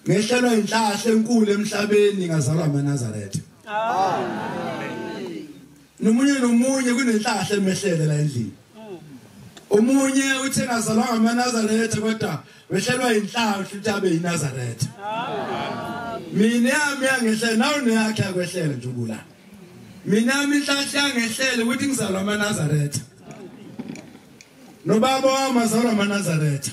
Ngehlelwa inhlahla enkulu emhlabeni ngazalwa amaNazaretha. Amen. Nomunye nomunye kunenhlahla emehlele la endlini. Omunye uthe ngazalwa ngamaNazaretha kodwa wehlelwa inhlahla ukuthi abe yiNazaretha. Mina yami yangehlele nawe neyakhe yakwehlela nje ukula. Mina yami inhlahla yangehlele ukuthi ngizalwa amaNazaretha. Nobaba wami azalwa amaNazaretha.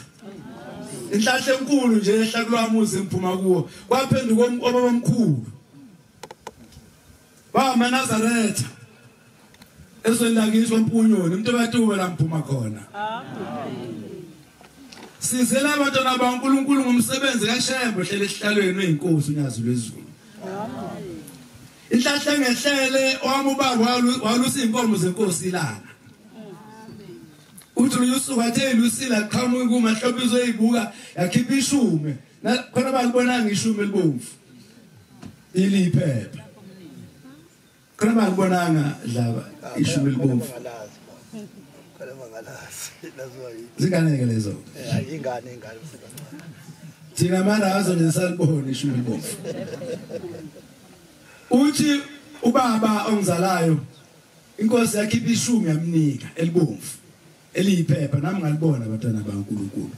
Inhlahla enkulu nje ehla kulwamuzi engiphuma kuwo kwaphenduka obaba omkhulu. Ba amaNazaretha. Ezweni lakithi kwaMpunyoni umuntu batuwe la ngiphuma khona. Amen. Sizela abantwana baNkulunkulu ngomsebenzi kaShembe ohlele esihlalweni wezinkosi uNyazi lwezulu. Amen. Inhlahla engehlele wami ubaba walusa inkomo zenkosi ilanga. Uthi uYusufu athe ilusila qhamuka kumahlophe izoyibuka yakhipha ishume. Khona balibonanga ishume elibomvu. Iliphepha. Khona balibonanga dlaba ishume elibomvu. Khona bangalazi. Laziwa yini? Zingane ke lezo. Eh ingane ingane. Thina marazo nje salibona ishume elibomvu. Uthi ubaba ongizalayo inkosi yakhipha ishume yamnika elibomvu eliyiphepha nami ngalibona abantwana baNkulunkulu.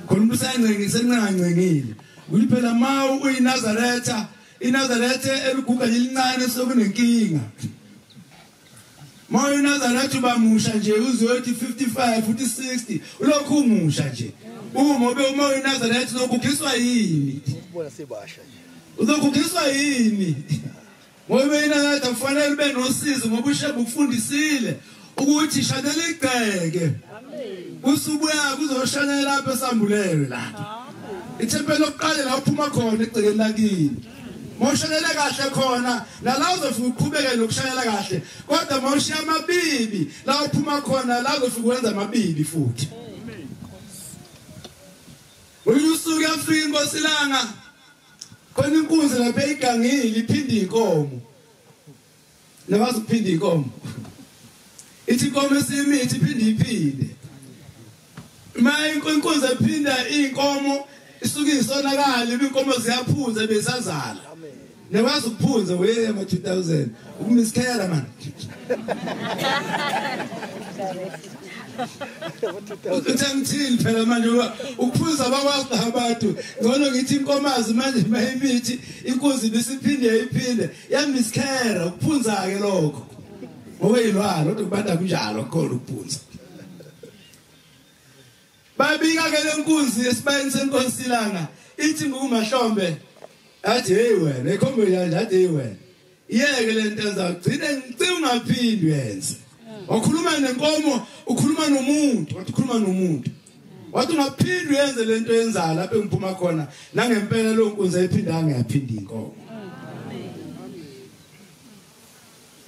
Khona umuntu usancengise encancengile. Kuthi phela mawu uyiNazaretha, iNazaretha eliguga elincane sokunenkinga. Mawu uyiNazaretha ubamusha nje uzothi 55 uthi 60 ulokhu umusha nje. Uma ube uma uyiNazaretha uzogugiswa yini? Ubona sibasha nje. Uzogugiswa yini? Ngoba iNazaretha kufanele ube nosizo ngoba uShembe ukufundisile ukuthi shanela igceke. Amen. Usubuya kuzoshanela lapha esambulelwe lapha. Ithempeli lokuqala la uphuma khona egcekeni lakini. Mawushanele kahle khona nala uzofika uqhubeke nokushanela kahle kodwa mawushiya amabibi la uphuma khona la uzofika wenza amabibi futhi. Uyusuka yafika inkosi ilanga khona inkunzi lapha igangile iphinda inkomo. Nabazi ukuphinda inkomo. Ithi inkomo esimithi iphinde iphinde. Ma inkunzi ephinda inkomo isuke isonakala inkomo ziyaphuza besazala. Nekwazi ukuphunza we ama 2000 ukumiskhela man. Uthangithini phela manje ukuphuza bakwazi abantu ngcono ngithi inkomazi manje mayimithi inkunzi ibisiphinde iphinde yamiskhela ukuphunza ke lokho. Ngoba yilwalo kodwa kubanda kunjalo khona ukuphunza. Babika ke lenkunzi esibayeni senkosi ilanga ithi ngumahlombe athi hey wena ikhombe nje athi hey wena iyeke lento enza ugcine ngicela ungaphindi uyenze. Wakhuluma nenkomo ukhuluma nomuntu wathi ukhuluma nomuntu wathi ungaphindi uyenze lento yenzayo lapho engiphuma khona nangempela lo nkunzi ayiphindanga yaphinda inkomo.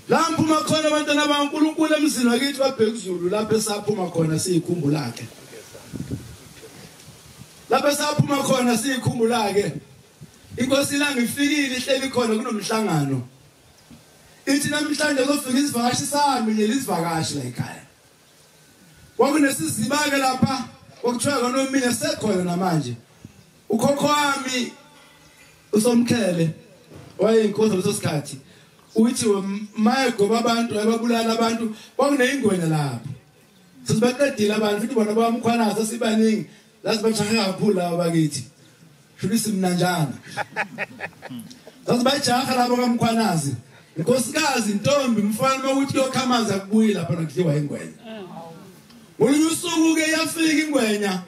La mphuma khona abantwana baNkulunkulu emzini wakithi babheka uZulu lapho esaphuma khona siyikhumbula ke. Lapho esaphuma khona siyikhumbula ke. Inkosi ilanga ifikile ihleli khona kunomhlangano. Ithi namhlanje kuzofika isivakashi sami nje lisivakashi la ekhaya. Kwakunesiziba ke lapha okuthiwa konomina sekhona namanje. Ukhokho wami uSomkhele wayeyinkosi leso sikhathi. Uthi mayegoba abantu ababulala abantu kwakuneyingwenya lapho. Sesibaqedile abantu futhi bona bamkhwanaza sibaningi lasibajahe kakhulu laba bakithi. Shuthi simnanjana. Sasibajaha labo kaMkhwanazi. Inkosikazi intombi mfana ukuthi lokho amanzi akubuyi lapha nakudliwa ingwenya. Ngolunye usuku ke yafika ingwenya.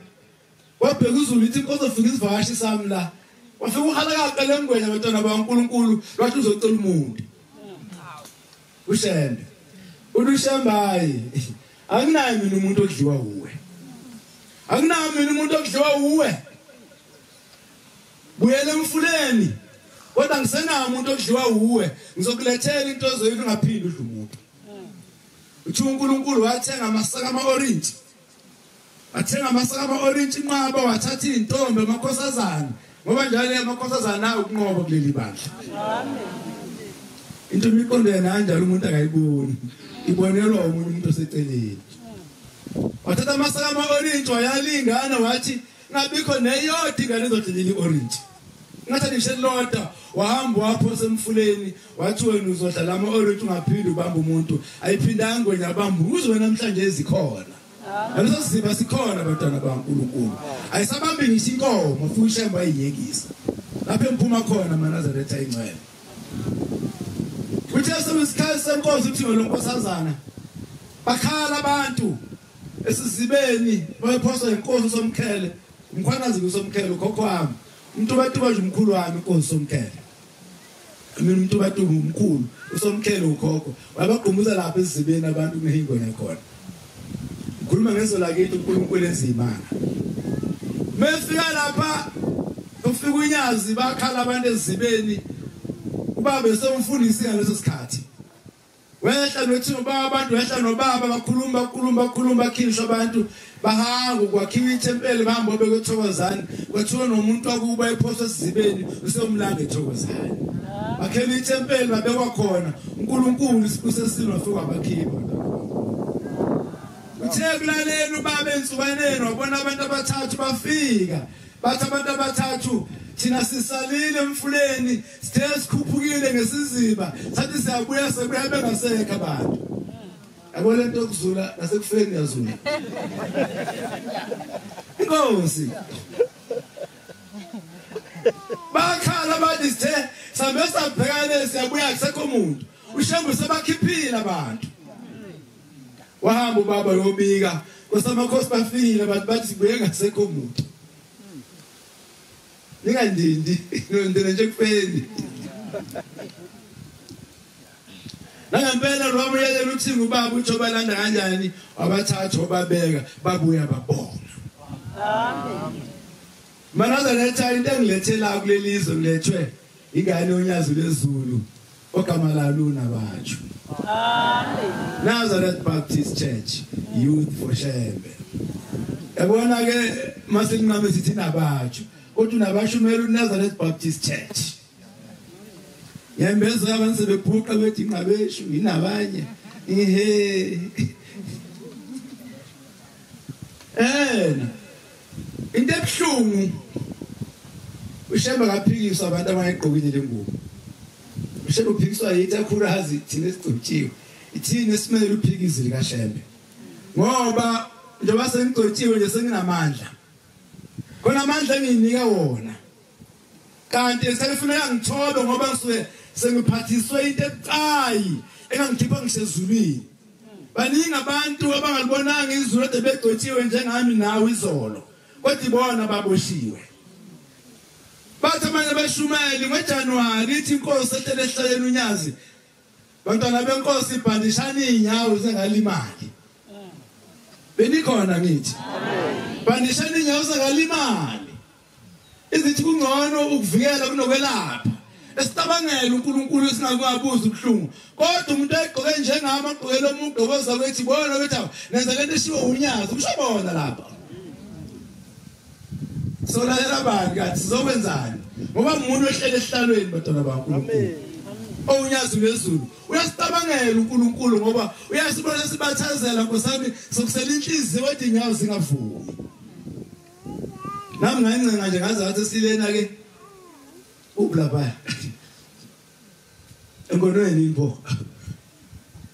Wabheka uZulu ithi inkosi ofika isivakashi sami la. Wafika uhalaka lengwenya bantwana baNkulunkulu lwathi uzocela umuntu. uShembe. UShembe hayi akunaye mina umuntu odliwa uwe. Akunaye mina umuntu odliwa uwe. Buyele emfuleni. Kodwa ngisenawo umuntu odliwa uwe. Ngizokulethela into ozoyidla ungaphindi udle umuntu. Uthi uNkulunkulu wathenga amasaka ama-orange. Wathenga amasaka ama-orange inqaba wathatha izintombi amakhosazana. Ngoba njalo amakhosazana ayo ukunqoba kuleli bandla. Amen. Into imiqondo yena kanjalo umuntu akayiboni. Ibonelwa omunye umuntu oseceleni. Wathatha amasaka ama-orange wayalingana wathi ngabikho neyodwa ingane ezodlilela i-orange. Ngathi ngisho elilodwa wahamba waphosa emfuleni wathi wena uzodla lama orange ungaphindi ubamba umuntu. Ayiphindanga ngwenya abamba uzwe namhlanje ezikhona. Leso siziba sikhona abantwana baNkulunkulu. Ayisabambi ngisho inkomo futhi uShembe ayiyekisa. Lapho emphuma khona amaNazaretha ingcwele. Uthe sebesikhathi senkosi uthiwe lonkosazana. Bakhala abantu esizibeni bayephoswa inkosi soMkhele. Umkhwanazi kusoMkhele ukhokho wami. Umuntu batuba nje umkhulu wami inkosi soMkhele. Mina umuntu batuba umkhulu usoMkhele ukhokho. Wabagqumuza lapha esizibeni abantu kunehingwenya khona. Ngikhuluma ngezo lakithi uNkulunkulu enzimanga. Mefika lapha ufika unyazi bakhala abantu ezibeni ubaba esomfundisi ngaleso sikhathi. Wehla nothi ubaba abantu wehla nobaba bakhuluma bakhuluma bakhuluma bakhishwa abantu bahamba kwakhiwa ithempeli bahamba bekuthokozana kwathiwa nomuntu wakuba ephoswa esizibeni usomlanga ethokozana. Bakhela ithempeli babekwa khona uNkulunkulu isibusisilo wafika wabakhipha. Uthe kulalela ubaba ensukaneni wabona abantu abathathu bafika bathi abantu abathathu thina sisalile emfuleni sithe sikhuphukile ngesiziba sathi siyabuya sebuya bengasekho abantu. Yabo lento yokuzula nasekufeni yazula. Inkosi bakhala bathi sithe sambe sabhekane siyabuya kusekho umuntu. uShembe sebakhiphile abantu. Wahamba ubaba yobika kwasamakhosi bafile abantu bathi sibuye ngasekho umuntu. Ningandindi nondele nje kufeni. Nangempela lwabuyela uthi ubaba uJobalanda kanjani wabathatha obabeka babuya babona. Amen. Manazaretha into engilethela kulelizwe ngilethwe ingane yonyazi lezulu ogama lalo nabatsho. Amen. Nazareth Baptist Church Youth for Shembe. Yabona ke masinqame sithi nabatsho kodwa nabashumela uNazareth Baptist Church. Yembeza abantu sebephuqa bethi inqabeshu inabanye. Ihe. Into ebuhlungu uShembe akaphikiswa abantu abayigqokile lengubo. uShembe uphikiswa yithi akhurazi thina esigcotshiwe. Ithini esimele uphikisi likaShembe. Ngoba njengoba sengigcotshiwe nje senginamandla. Khona amandla enginika wona. Kanti sekufuneka ngithobe ngoba ngisuke sengiphathiswe into ebucayi engangikhipha ngisezulwini. Baningi abantu abangalibonanga izulu ade begcotshiwe njengami nawe izolo. Kodwa ibona baboshiwe. Bathi manje beshumayeli ngoJanuary ithi inkosi ehlele ehlaleni unyazi. Bantwana benkosi ibhandishana inyawo zengalimali. Benikhona ngithi. Bandishana inyawo zengalimali. Izithi kungcono ukuvikela kunokwelapha. Esicabangela uNkulunkulu singakwabuza ubuhlungu. Kodwa umuntu egqoke njengami agqokele umuntu oboza kwethi bona bethi nenza lento eshiwo unyazi kusho bona lapha. Solalela abantu kathi sizokwenzani ngoba umuntu ohlele esihlalweni bantwana baNkulunkulu. Owunyazi lwezulu uyasicabangela uNkulunkulu ngoba uyasibona sibathazela nkosami sokusela inhliziyo kodwa inyawo zingavumi. Nami ngayincenga nje ngaze ngathi silena ke ublabaya engonweni impo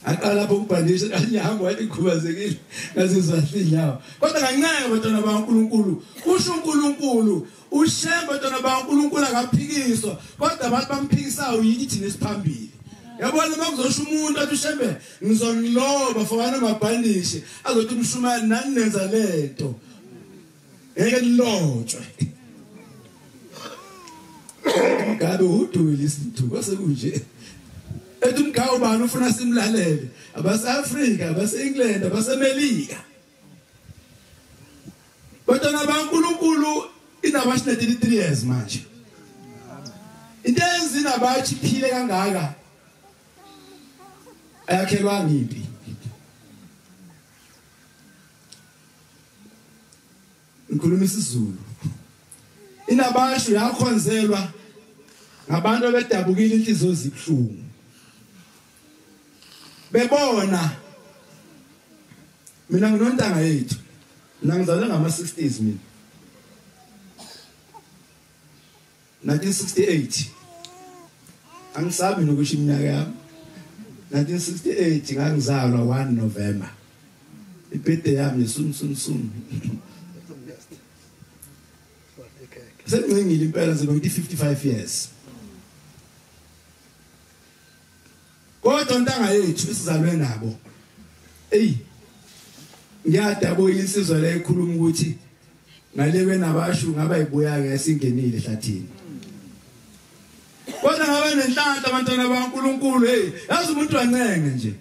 aqala lapho ukubhandisha anyahango wathi ikhubazekile ngazizwa inyawo kodwa kancane bantwana baNkulunkulu usho uNkulunkulu uShembe bantwana baNkulunkulu akaphikiswa kodwa abantu bamphikisayo yini thina esiphambili. Yabona makuzosho umuntu athi uShembe ngizoniloba fokana amabhandishi azothi umshumane nani nenza lento ngeke nilotshwe. Ngabe udwile isithuko sekunje ethi umgawu bani ufuna simlalele abase-Afrika abase-England abaseMelika. Bantwana baNkulunkulu inabashi 33 years manje. Into enza inabashi iphile kangaka ayakhelwanga impi. Ngikhuluma isiZulu. Inabashu yakhonzelwa ngabantu abedabukile inhliziyo zibhlungu. Bebona mina nginontanga yethu. Mina ngizalwe ngama 60s mina. 1968 angisabi nokusho iminyaka yami. 1968 ngangizalwa 1 November. Ibirthday yami soon soon soon. Sengingile impela nje ngithi 55 years. Kodwa ntanga yethu isizalwe nabo. Ey ngiyadabuka insizwa le ekhuluma ukuthi ngalewe nabashu ngaba ibuya ke singenile ehlathini. Kodwa ngabe nenhlanhla abantwana baNkuluNkulu, hey yazi umuntu wancenge nje.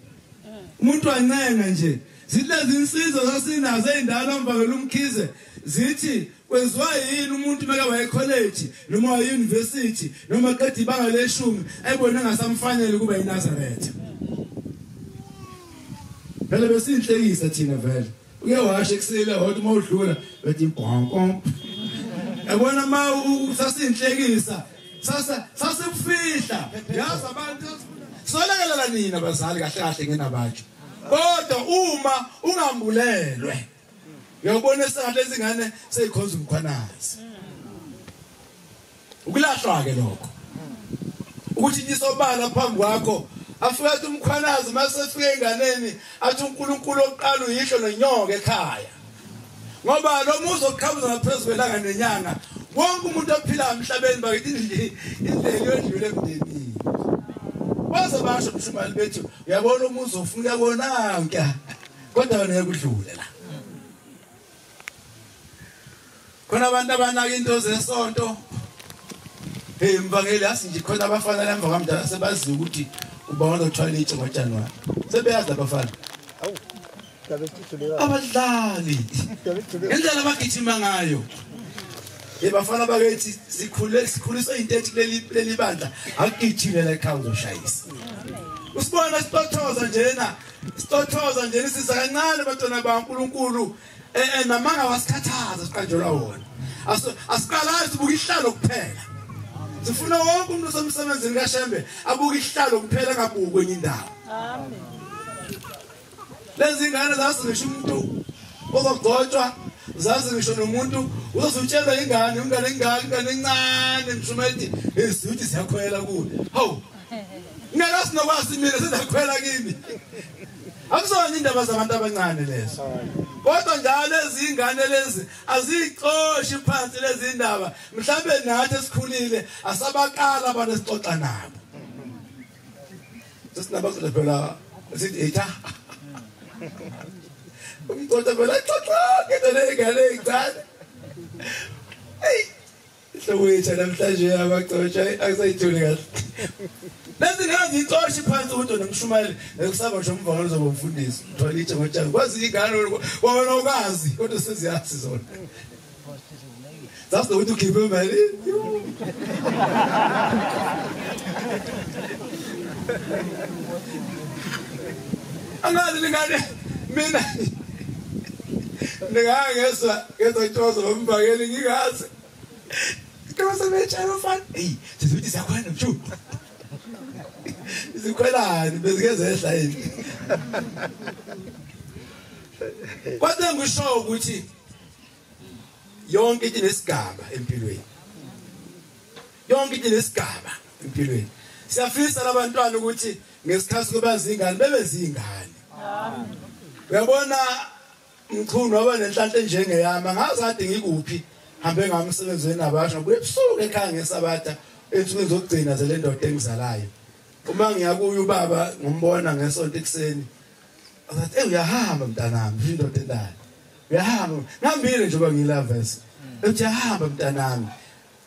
Umuntu wancenge nje. Zithi lezi insizwa sasinazo ezindala umvakela umkhize zithi kwenziwa yini umuntu meke waye college noma waye university noma qeda ibanga leshumi ayibone engasamfanele kuba iNazaretha. Phela besinhlekisa thina vele. Uke washo ekusile hodwa uma udlula bethi bhonko. Yabona ma sasinhlekisa sasa sasikufihla yazi abantu solekelela nina bazali kahle kahle ngenabatsho. Kodwa uma ungambulelwe uyabona sengathi lezingane seyikhonza umkhwanazi. Ukulahlwa ke lokho. Ukuthi nyisobala phambi kwakho afika athi umkhwanazi mase fike enganeni athi uNkulunkulu oqala uyihlo nonyoka ekhaya. Ngoba lo muzi oqhamuza ngaphezulu kwelanga nenyanga wonke umuntu ophila emhlabeni bakithi indlela yodlule emndenini. Baze basho mshumali bethu uyabona umuzi ofuna konanka kodwa wena uyakudlula la. Khona abantu abanaka into zesonto. Hey mvangeli asinje khona abafana lemva kwamdala sebazi ukuthi uba uzothwala itshe ngoJanuary. Sebeyazi abafana. Awu. Abadlali. Indlela abagijima ngayo. Hey bafana bakithi sikhule sikhuliswe into ethi leli bandla akugijime la ekhaya uzoshayisa. Usibona sitothoza njena, sitothoza njena siza kancane abantwana baNkuluNkulu namanga wasikhathaza siqanjelwa wona. Asiqalazi sibuka ihlalo kuphela. Sifuna wonke umuntu osemsebenzini kaShembe abuke ihlalo kuphela angabuki kwenye indawo. Amen. Lezi ngane zazi ngisho umuntu ozogcotshwa, zazi ngisho nomuntu uzozutshela ingane, ingane engaka, ingane encane mshumayeli esithi siyakhwela kuwe. Hawu. Ngeke sinokwazi mina sizakhwela kimi. Akusona indaba zabantu abancane lezo. Kodwa njalo lezi ingane lezi azixoshi phansi lezi indaba. Mhlambe nathi esikhulile asabaqala abantu esixoxa nabo. Sesinabazola phela sithi etha. Umxoxa phela xoxa ngento lengane encane. Hey Sewetha namhlanje abaxoxa akusayithuli kahle. Lezi ngane zixoshi phansi ukuthi nomshumayeli ekusaba nje umvangeli uzoba umfundisi. Uthola itshe ngotshani. Kwazi ingane wena ukazi kodwa seziyazi zona. That's the way to keep him ready. Angazi lingane mina ngingangezwa ngezwa ngomvangeli ngingazi. Kama sebetshela ufana. Hey, sizothi siyakhwela mshu. Sikhwelani bezike zehla yini. Kodwa ngisho ukuthi yonke into inesigaba empilweni. Yonke into inesigaba empilweni. Siyafisa labantwana ukuthi ngesikhathi kuba zingane bebe zingane. Amen. Uyabona mchunu waba nenhlanhla njengeyami ngazi kade ngikuphi hambe ngamsebenzweni nabasha kuye ebusuku ekhaya ngesabatha ensukwini zokugcina zele ndoda engizalayo. Uma ngiyakuya ubaba ngombona ngesonto ekuseni athi hey uyahamba mntanami indoda endala. Uyahamba ngihambile njengoba ngilavese. Uthi uyahamba mntanami.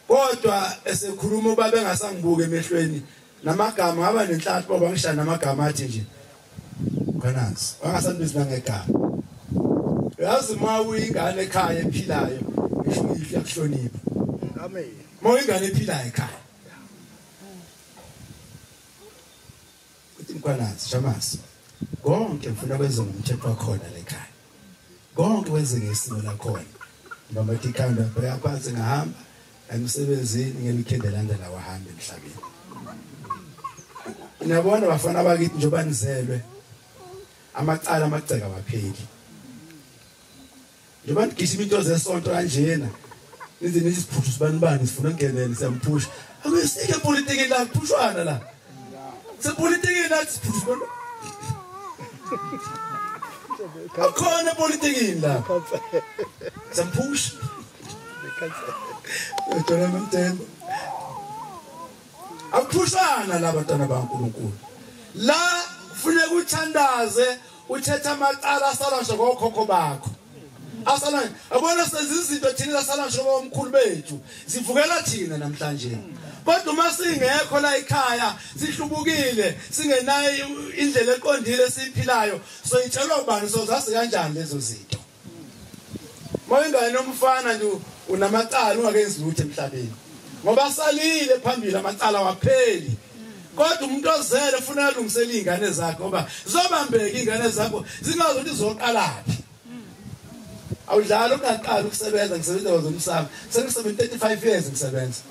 Kodwa esekhuluma ubaba engasangibuke emehlweni namagama ngaba nenhlanhla baba ngishaya namagama athi nje Khanazi wangasandibizi nangegama. Yazi uma uyingane ekhaya ephilayo ngisho ihle yakuhlonipha. Amen. Uma uyingane ephilayo ekhaya. Uthi Mkhwanazi Shamasi konke ngifuna kwenze ngomthetho wakhona lekhaya. Konke wenze ngesimo lakhona. Ngibamba ikhanda bheka phansi ngahamba emsebenzini ngeweekend elandela wahamba emhlabeni. Niyabona bafana bakithi njengoba nizelwe amacala amagceka awapheli. Njengoba nigijima into zesonto kanjena Nize nithi siphusha sibani bani sifuna ngenene siyamphusha. Akusike politiki la kuphushwana la. Sepolitiki la siphusha sibani. Akhona politikini la. Siyamphusha. Uthola umthembo. Akuphushwana la bantwana baNkulunkulu. La funeka uthandaze uthetha amacala asala nje kokhokho bakho. Asala abona senza izinto thina asala nje komkhulu bethu. Sivukela thina namhlanje. Kodwa uma singekho la ekhaya sihlubukile singenayo indlela eqondile esiphilayo soyitshelwa ubani sozazi kanjani lezo zinto. Mawingane nomfana nje unamacala ungakenzi lutho emhlabeni. Ngoba salile phambili amacala wapheli. Kodwa umuntu ozele ufuna alungisele izingane zakhe ngoba zobambeka izingane zakho zingazi ukuthi zoqalaphi. Awudlala ungaqala ukusebenza ngisebenza kwezomsamo. Sengisebenza 35 years ngisebenza.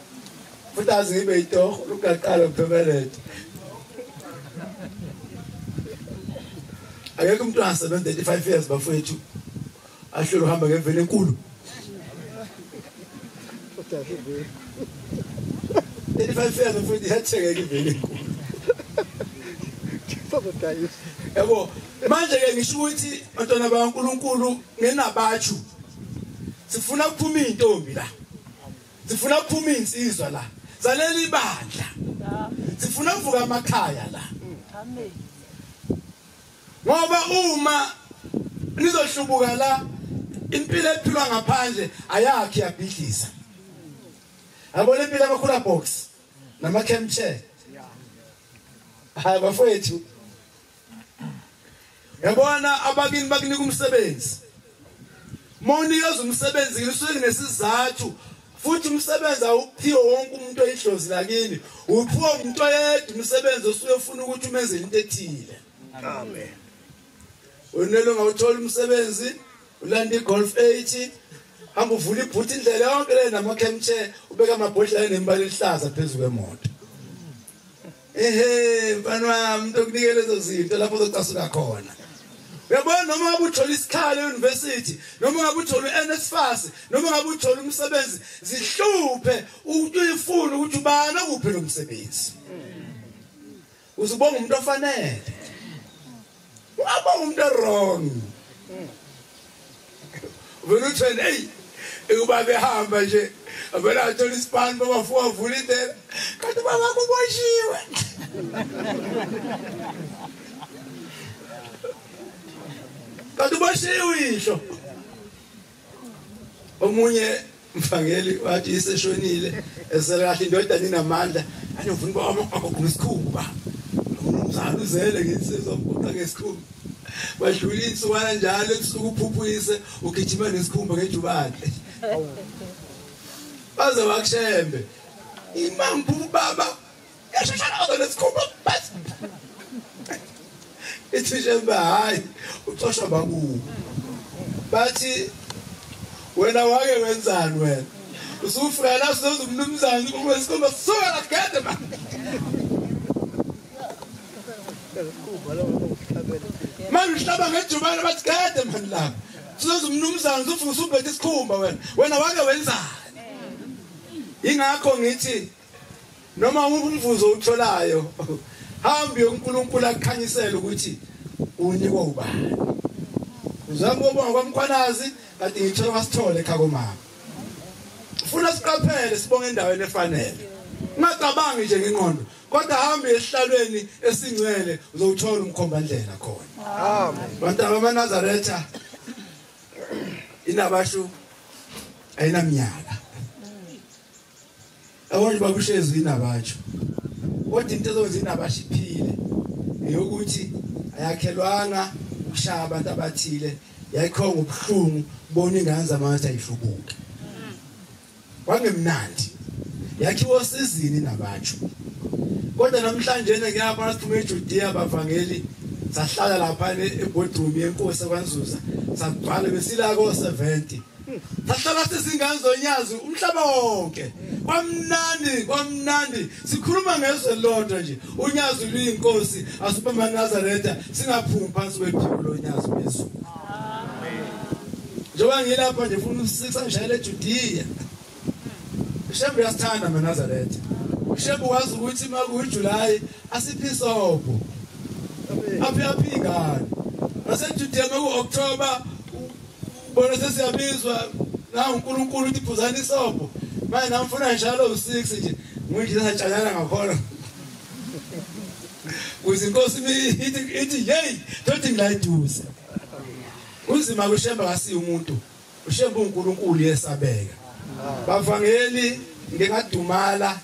Futhi azi ngibe itoho ungaqala ukuphemeleta. Akekho umuntu angasebenza 35 years bafowethu. Ahlule uhamba ngemvelo enkulu. 35 years futhi iyathengeka ivele enkulu. Yabo manje ke ngisho ukuthi bantwana baNkulunkulu ngenabatshu sifuna ukuphuma intombi la. Sifuna ukuphuma insizwa la. Zalela ibandla. Sifuna ukuvuka amakhaya la. Amen. Ngoba uma nizohlubuka la impilo ephilwa ngaphandle ayakhi yabhidliza. Yabona impilo amakhula box nama camp chair. Hayi bafowethu. Yabona abakini bakunika umsebenzi. Mawunikeza umsebenzi ngisuke nesizathu futhi umsebenzi awuphiwe wonke umuntu oyidlozi lakini, uphiwe umuntu oyedwa umsebenzi osuke ufuna ukuthi umenzele into ethile. Amen. Unelo ngawuthola umsebenzi, ulanda igolf 8, hamba uvula ibhuti indlela yonke le nama camp chair, ubeka amabhodlela nembala elihlaza phezulu kwemoto. Ehe, mfana wami umuntu okunikele lezo zinto lapho uzocasuka khona. Uyabona noma ngabe uthola isikhala e-university, noma ngabe uthola u-NSFAS, noma ngabe uthola umsebenzi, zihluphe ukuthi uyifune ukuthi ubani akuphi lo msebenzi. Uzubonga umuntu ofanele. Ungabonga umuntu wrong. Vele uthi hey, ukuba behamba nje, avela athola isipani babafuwa avula indlela, kanti baba kuboshiwe. Kanti uboshiwe isho. Omunye mfangeli wathi iseshonile esele kahle indodana inamandla, anje ufuna uba akugqoka isikhumba. Umzali uzele nginsizwa ngesikhumba. Badlula insukwana njalo ebusuku uphuphuyise ugijima nesikhumba ngejubane. Baze bakushembe. Imambu baba yashashana nesikhumba bas. Ithi shembe hayi uxoshwa bakubo. Bathi wena wake wenzani wena? Usufika la sizoza umnumzane ukwesikhumba suka la gede man. Manje uhlaba ngejubane bathi gede man la. Sizoza umnumzane uzofika usubhethe isikhumba wena. Wena wake wenzani? Ingakho ngithi noma umvuzo utholayo hambi uNkulunkulu akukhanyisele ukuthi unikwa ubani. Uzama ukubonga kwaMkhwanazi kanti ngithola wasithole ekhaya komama. Ufuna siqaphele sibonge endaweni efanele. Ungacabangi nje ngengqondo kodwa hambi esihlalweni esingcwele uzowuthola umkhombandlela khona. Amen. Bantwana bamaNazaretha inabashu ayinaminyaka. Abantu bakushezwe inabatsho. Kodwa into ezokwenza inabasho iphile eyokuthi ayakhelwanga ukushaya abantu abathile, yayikhonga ubuhlungu bona ingane zamanzi ayihlubuke. Kwangemnandi. Yakhiwa sizini nabatsho. Kodwa namhlanje ngiyabona siphume eJudea bavangeli sahlala lapha eboardroom yenkosi kwaNzuza sagcwala besila ko 70. Sahlala sizingane zonyazi umhlaba wonke. Kwamnandi, kwamnandi. Sikhuluma ngezwe lodwa nje. Unyazi luyinkosi asiphe amaNazaretha singaphumi phansi kwephiko lonyazi lwezulu. Amen. Njengoba ngilapha nje ufuna u6 angishayele eJudea. Ushembe uyasithanda maNazaretha. Ushembe wazi ukuthi makuJuly asiphi isobho. Aphi aphi ingane. NaseJudea maku-October bona sesiyabizwa na uNkulunkulu uthi phuzani isobho. Manje namfuna njalo u6 nje nginje satshanyana ngakhona. Kuze inkosi ithi hey thothi ngilayiduze. Uzima kushembe akasiyo umuntu. Ushembe uNkulunkulu yesabeka. Bavangeli ngingadumala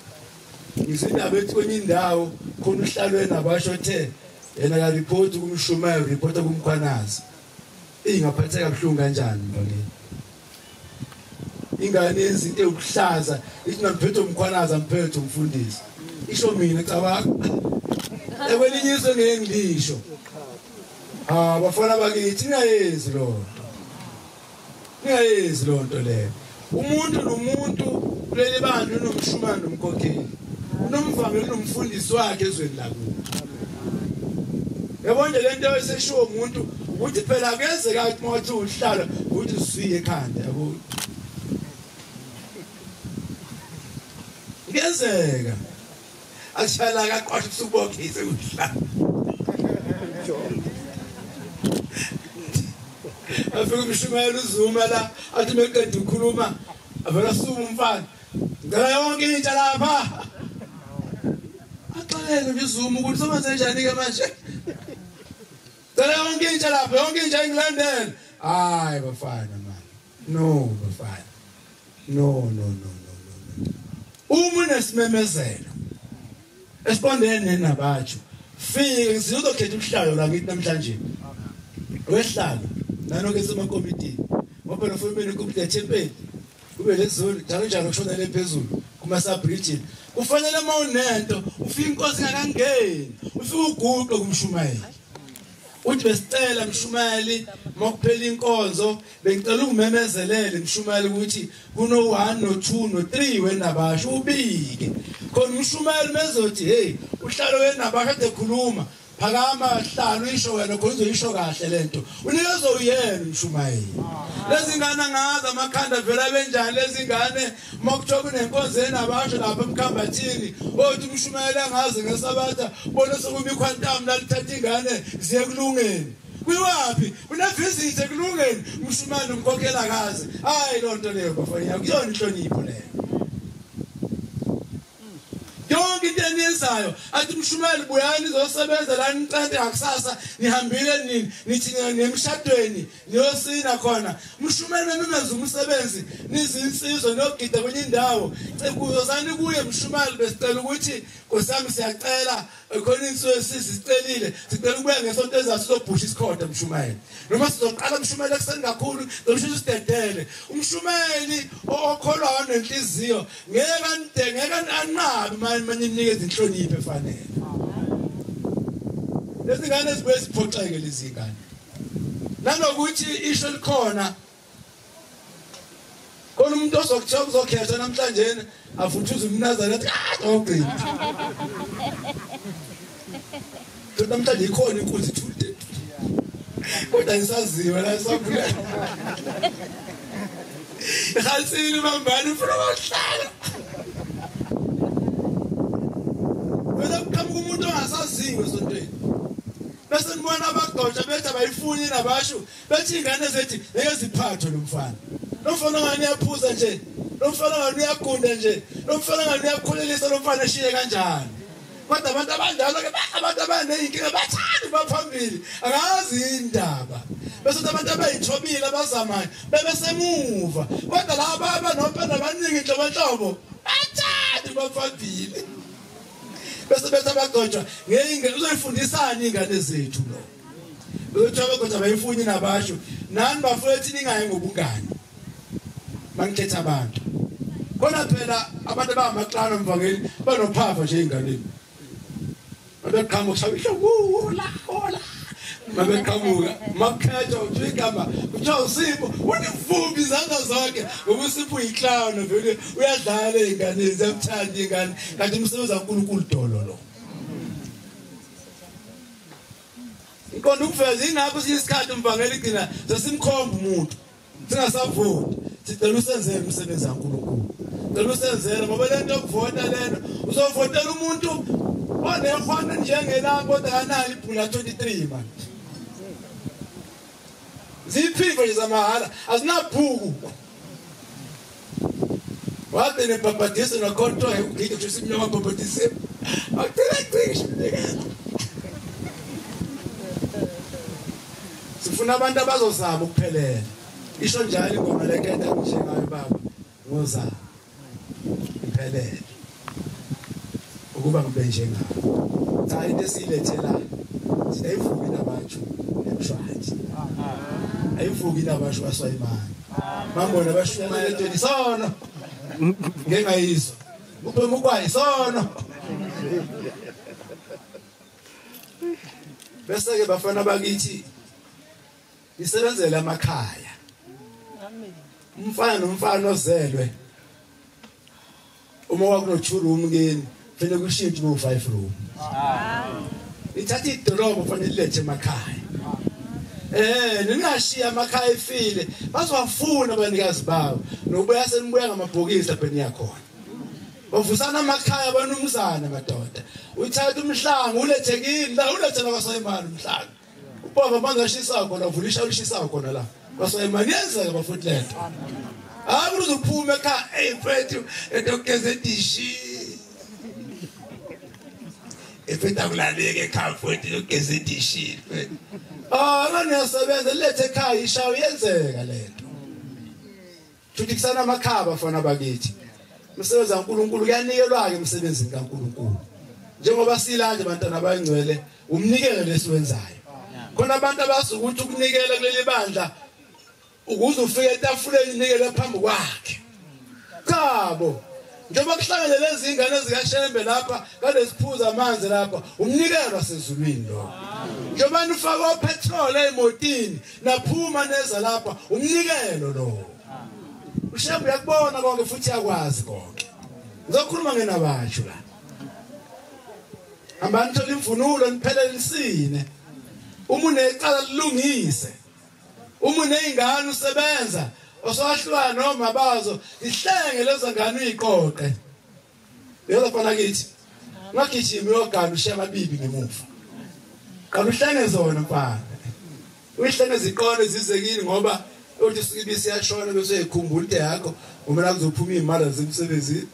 ngizindaba ethi kwenye indawo khona uhlalweni abasho othe yena ka report kumshumayeli report kumkhwanazi. Ingaphatheka kabuhlungu kanjani mvangeli? Ingane izinto ezihlaza ithi ngamphethe umkhwanazi amphethe umfundisi. Isho mina cabanga. Ekwelinye izwe ngeke ngilisho. Ah bafana bakithi ningayenzi lo nto. Ningayenzi lo nto leyo. Umuntu nomuntu kuleli bandla unomshumane nomkhokheli. Unomvangeli nomfundisi wakhe ezweni lakubo. Yabona nje lento eseshiwo umuntu ukuthi phela kuyenzeka ukuthi mawuthi uhlala ukuthi usiye ekhanda yabo. Kuyenzeka. Ashala kaqasha usubokhise uhlala. Afika umshumayeli uZuma la athi meqeda ukukhuluma avela suka umfana. Ngicela yonke intsha lapha. Axelele nje uZuma ukuthi somenze njani ke manje. Ngicela yonke intsha lapha, yonke intsha ingilandele. Hayi bafana man. No bafana. No no no no no. Uma unesimemezelo esibondene nabatsho fike sizokhetha uhlalo la ngithi namhlanje. Wehlalo nanoke semakomitini ngoba lo ufuna ikomiti yathempeli kube lezulu njalo njalo kushonele phezulu kuma sub-region kufanele uma unento ufike inkosi ngakangeni ufike uguqe kumshumayeli uthi besicela mshumayeli makuphela inkonzo bengicela ukumemezelele mshumayeli ukuthi kuno 1 no 2 no 3 wenabasho ubike khona umshumayeli mezothi hey uhlalo wenabasho ade khuluma phakama hlalo isho wena khona uzoyisho kahle lento unikezwe uyena umshumayeli. Lezi ngane ngazi amakhanda vela benjani lezi ngane makuthiwa kunenkonzo enabasho lapha emkhambathini othi umshumayeli angazi ngesabatha bona sokumi quantum lalithatha ingane ziye kulungeni kuyiwaphi unevisit ekulungeni umshumayeli umkhokhela kazi. Hayi lonto leyo bafana kuyona inhlonipho leyo. Yonke into eniyenzayo athi umshumayeli buyani izosebenza la niqede ngakusasa nihambile nini nithi nemshadweni niyosina khona umshumayeli mememeza umsebenzi nizinsizwa niyogida kwenye indawo cekuzozani kuye mshumayeli besicela ukuthi nkosami siyacela khona insizwe sizicelile sicela ukubuya ngesonto ezayo sizobhusha isikhotha mshumayeli noma sizoqala mshumayeli ekuseni kakhulu nomshumayeli sidedele umshumayeli okholwayo nenhliziyo ngeke anidengeke anqabe manje ninikeze inhlonipho efanele. Lezi ngane zibuye ziphoxeke lezi ngane nanokuthi isho likhona khona umuntu ozokuthiwa uzokhetha namhlanje afuthuze umNazaretha ogcina namhlanje ikhona inkunzi ithule kodwa isaziwe la isabula ihansini mambani ufuna ukuhlala wena kuqhamuka umuntu ongasaziwe esontweni bese nibona abagqotsha bethi abayifuni nabasho bethi ingane zethi ngeke ziphathwe lo mfana. Lo mfana ngani uyaphuza nje, lo mfana ngani uyagunda nje, lo mfana ngani uyakhulelisa, lo mfana eshiye kanjani. Kodwa abantu abanjalo ke abantu abaneyinkinga bathanda baphambili angazi indaba. Bese abantu abayithobile abazamayo bebesemuva kodwa laba abanompela abaningi inhlobonhlobo bathanda baphambili. Bese betha abagqotshwa ngeke uzoyifundisani ingane zethu lo. Uzothi abagqotshwa bayifuni nabasho nani bafowethu ningayi ngobungani. Mangikhetha abantu. Khona phela abantu abangamaklano mvangeli banophava nje inganeni. Babeqhamuka shabisho la hola. Babeqhamuka makhetha uthi igama kuthiwa uSipho univumbi izandla zonke ngoba uSipho uyiclown vele uyadlala ingane ziyamthanda ingane kanti umsebenzi kaNkulunkulu dolo lo. Inkonzo ukuveza ingakho isikhathi umvangeli igcina sesimkhomba umuntu singasavoti sicela usenzele umsebenzi kaNkulunkulu. Ngicela usenzele ngoba lento yokuvota lena uzovotela umuntu onehwana njengelami kodwa kanalo ibhula 23 man. Ziphiko nje zamahhala azinabhuku. Wathi nebhabhadisi nokhonto ugide kusho simnyama bhabhadisi. Akuthela cishe mnikelo. Sifuna abantu abazozama ukuphelela. Isho njalo ingoma lekhetha njengayo baba ngozama. Iphelele. Ukuba ngibe njengawe. Cha into esiyilethela siyayivuka nabantu emshwathi. Ayivuki nabasho baswayimani. Bambona bashumayela entweni sono. Ngengayizwa. Ubhema ukwayi sono. Bese ke bafana bakithi isebenzele amakhaya. Amen. Umfana nomfana ozelwe uma wakuno 2 room kini fanele kushintshe ku 5 room. Amen. Ithatha idolobho fanele lethe emakhaya. Ningashiya amakhaya efile bazowafuna abanikazi bawo nokubuya senibuya ngamabhokisi lapha niyakhona. Bavusana amakhaya abanumzana madoda. Uyithatha umhlanga ulethe kini la ulethe la kwaSayimani umhlanga. Ubaba manje ashisa khona uvulisha ulishisa khona la. KwaSayimani yenzeka bafuthi lento. Hayi uzophuma ekhaya hey mfethu entokugeza edishi. Efethu akulaleke ekhaya mfethu entokugeza edishi mfethu. Ah nganiyasebenza lethe ekhaya ishawo yenzeka lento. Thuthikisana amakhaya bafana bakithi. Umsebenzi kaNkuluNkulu kuyanikelwa ke emsebenzini kaNkuluNkulu. Njengoba silanje abantwana abayingcwele umnikelo lesiwenzayo. Khona abantu abasukuthi ukunikela kuleli bandla ukuze ufike etafuleni unikele phambi kwakhe. Chabo, njengoba kuhlangene lezi ingane zikaShembe lapha kalesiphuza amanzi lapha umnikelo wasezulwini lo. Njengoba nifaka upetrol emotini naphuma neza lapha umnikelo lo. uShembe uyakubona konke futhi uyakwazi konke. Ngizokhuluma ngenabatsho la. Hambani thola imvunulo niphelele nisine. Uma unecala lilungise. Uma uneyingane usebenza osowahlukana noma bazo ihlenge lezo ngane uyiqoqe. Yebo fana kithi. Ungagijimi uyogana ushiya amabibi ngemuva. Qala uhlenge zona mfana. Uyihlenge iziqono zizekini ngoba uthi usuke ibisi yashona bese uyikhumbula into yakho uma la kuzophuma imali zemsebenzini.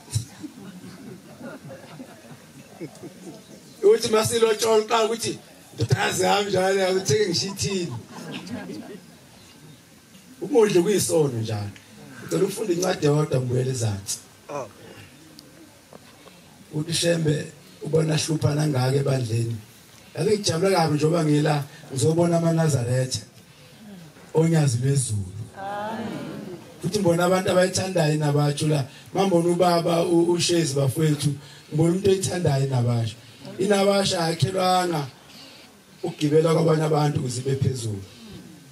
Uthi masilotshola qala ukuthi ndodakazi yami njalo utheke ngishithini. Umudli kuyisono njalo. Ngicela ufunde incwadi yodwa ngibuyele ezansi. Uthi Shembe ubona hluphana ngaka ebandleni. Ake ngijabule kabi njengoba ngila ngizobona amaNazaretha onyazi lwezulu. Futhi ngibona abantu abayithandayo nabatsho la. Mambona ubaba uShezi bafowethu ngibona umuntu oyithandayo nabasho. Inabasha akhelwanga ukugibela kwabanye abantu ukuze ibe phezulu.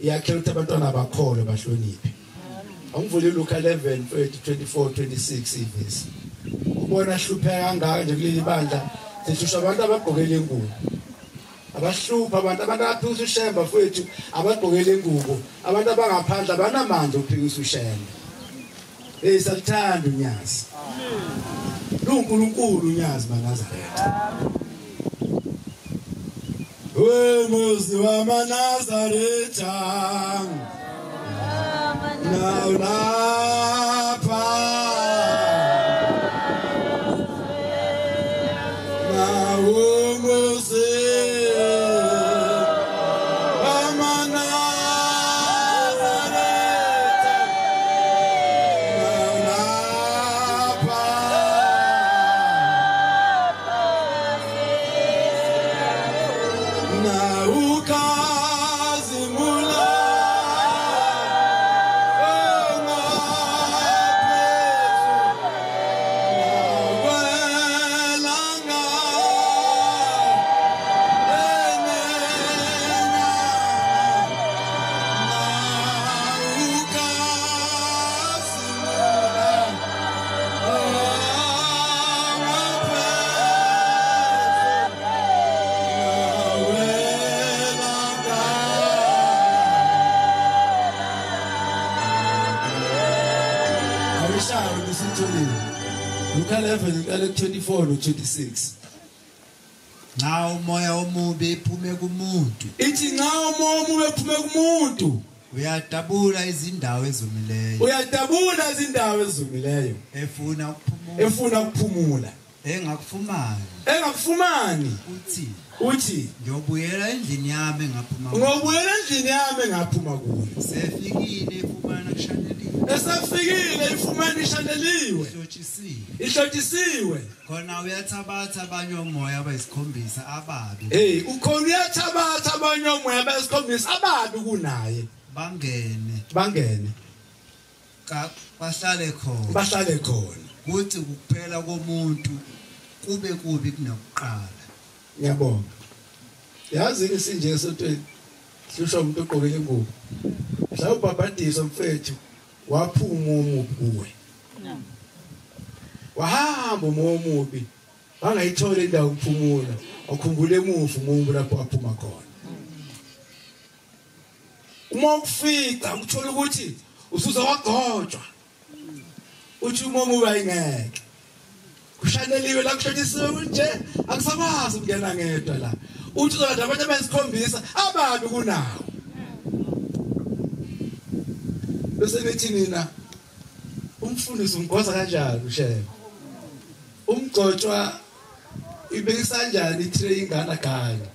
Iyakhela ukuthi abantwana bakholwe bahloniphe. Angivule Luka 11 24 26 ivesi. Ubona hlupheka kangaka nje kuleli bandla sihlushwa abantu abagqokele ingubo. Abahlupha abantu abaphikisa uShembe mfowethu abagqokele ingubo. Abantu abangaphandle abanamandla ukuphikisa uShembe. Hey saluthanda unyazi. LuNkulunkulu unyazi maNazaretha. Wemuzi wamaNazaretha nawulapha nawumuzi wamaNazaretha nawulapha nawukhazimula ongaphezulu kwelanga enena nawukhazimula ongaphezulu. Luka 11 uqale ku24 no26. Nxa umoya omubi ephume kumuntu, ithi nxa umoya omubi ephume kumuntu, uyadabula izindawo ezomileyo, uyadabula izindawo ezomileyo, efuna ukuphumula, efuna ukuphumula, engakufumani, engakufumani. Uthi ngiyobuyela endlini yami engaphuma kuyo, ngiyobuyela endlini yami engaphuma kuyo. Sefikile ifumana kushaneliwe, esafikile ifumana ishaneliwe, ihlotshisiwe. Khona uyathabatha abanye omoya abayisikhombisa ababi. Hey, ukhona uyathabatha abanye omoya abayisikhombisa ababi kunaye, bangene bahlale khona, bahlale khona. Kuthi ukuphela komuntu kube kubi kunakuqala. Ngiyabonga. Yazi isinje esontweni hlushwa umuntu ogqokile ingubo. Mhlawumbe ubhabhadiswa mfethu waphuma umubi kuwe. Wahamba umoya omubi wangayithola indawo yokuphumula, wakhumbula emuva umuntu lapho aphuma khona. Uma ukufika uthola ukuthi usuze wagotshwa, uthi umoya omubi ayingeke, kushaneliwe la, kushotisiwe nje, akusakwazi ukungena ngedwa la. Uthi uzokade abanye abayisikhombisa ababi kunawo. Bese nithi nina umfundisi umgoza kanjani ushebe, umgcotshwa ibekisa kanjani itray ingane kanye,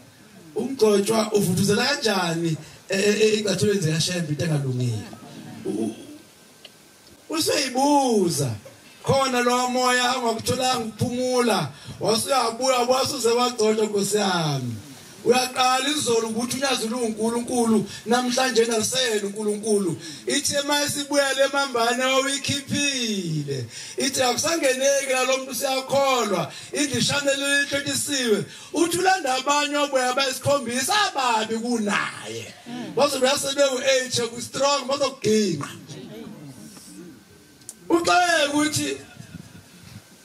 umgcotshwa uvuthuzela kanjani ecathulweni zikashembe into engalungile. Useyibuza khona lo moya ongakutholanga ukuphumula, wasuyabuya wasuze wagcotshwa. Nkosi yami, uyaqala izolo ukuthi unyazi uNkulunkulu namhlanje nalisele uNkulunkulu. Ithi mayisibuyele emambane owikhiphile, ithi akusangeneki lo muntu siyakholwa, indishanelo ihlotshisiwe. Uthi ulanda abanye oboya abayisikhombisa ababi kunaye, bazobe sebewu-8 ku strong, bazokuginqa. Uxeke ukuthi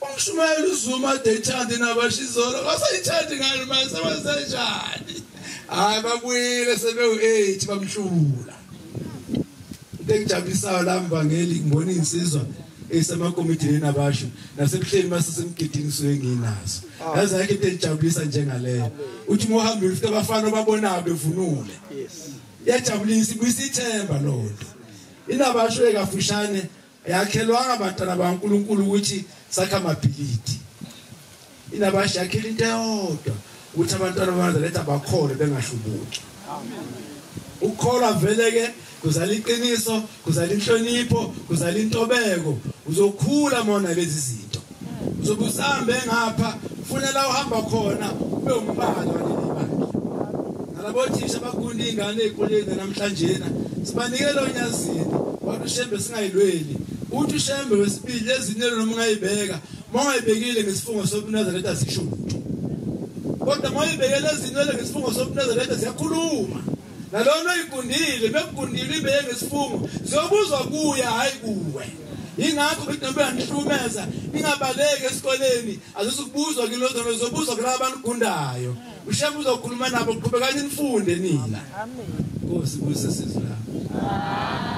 umshumayeli uZuma deyithandi nabashizolo basayithandi ngani manje sebenzenjani? Hayi, babuyile sebewu-8 bamhlula. Into engijabulisayo la mvangeli, ngibona insizwa esemakomidini nabasho nasebuhleni masesemgidini suke nginazo. Yazi ayikho into engijabulisa njengaleyo. Uthi uma uhambile ufike abafana obabonayo bevunule, iyajabulisa, ibuyisa ithemba lonto. Inabasho ekafushane yakhelwanga abantwana baNkulunkulu ukuthi sakha amabhilidi. Inabasho yakhela into eyodwa ukuthi abantwana baNazaretha bakholwe bengahlubuki. Ukukholwa vele ke kuzala iqiniso, kuzala inhlonipho, kuzala intobeko. Uzokhula mona lezi zinto. Uzobe usambe ngapha, ufuna la uhamba khona ube umbala waleli bandla. Nalabo thisha abagunda ingane ezikoleni namhlanje sibanikele onyazini, wathi ushembe singayilweli. Uthi ushembe wesibili ezinelo noma ungayibeka, uma ungayibekile ngesifungo sobuNazaretha zisho lutho. Kodwa uma uyibekele ezinwele ngesifungo sobuNazaretha ziyakhuluma. Nalona oyigundile, bekugundile ibeke ngesifungo, ziyobuzwa kuye hayi kuwe. Ingakho ukuthi noma uyangihlukumeza, ningabaleki esikoleni, azizukubuzwa kilozona, zizobuzwa kulabo abanigundayo. Ushembe uzokhuluma nabo, qhubekani nifunde nina. Amen. Nkosi buse sizwe lapho. Amen.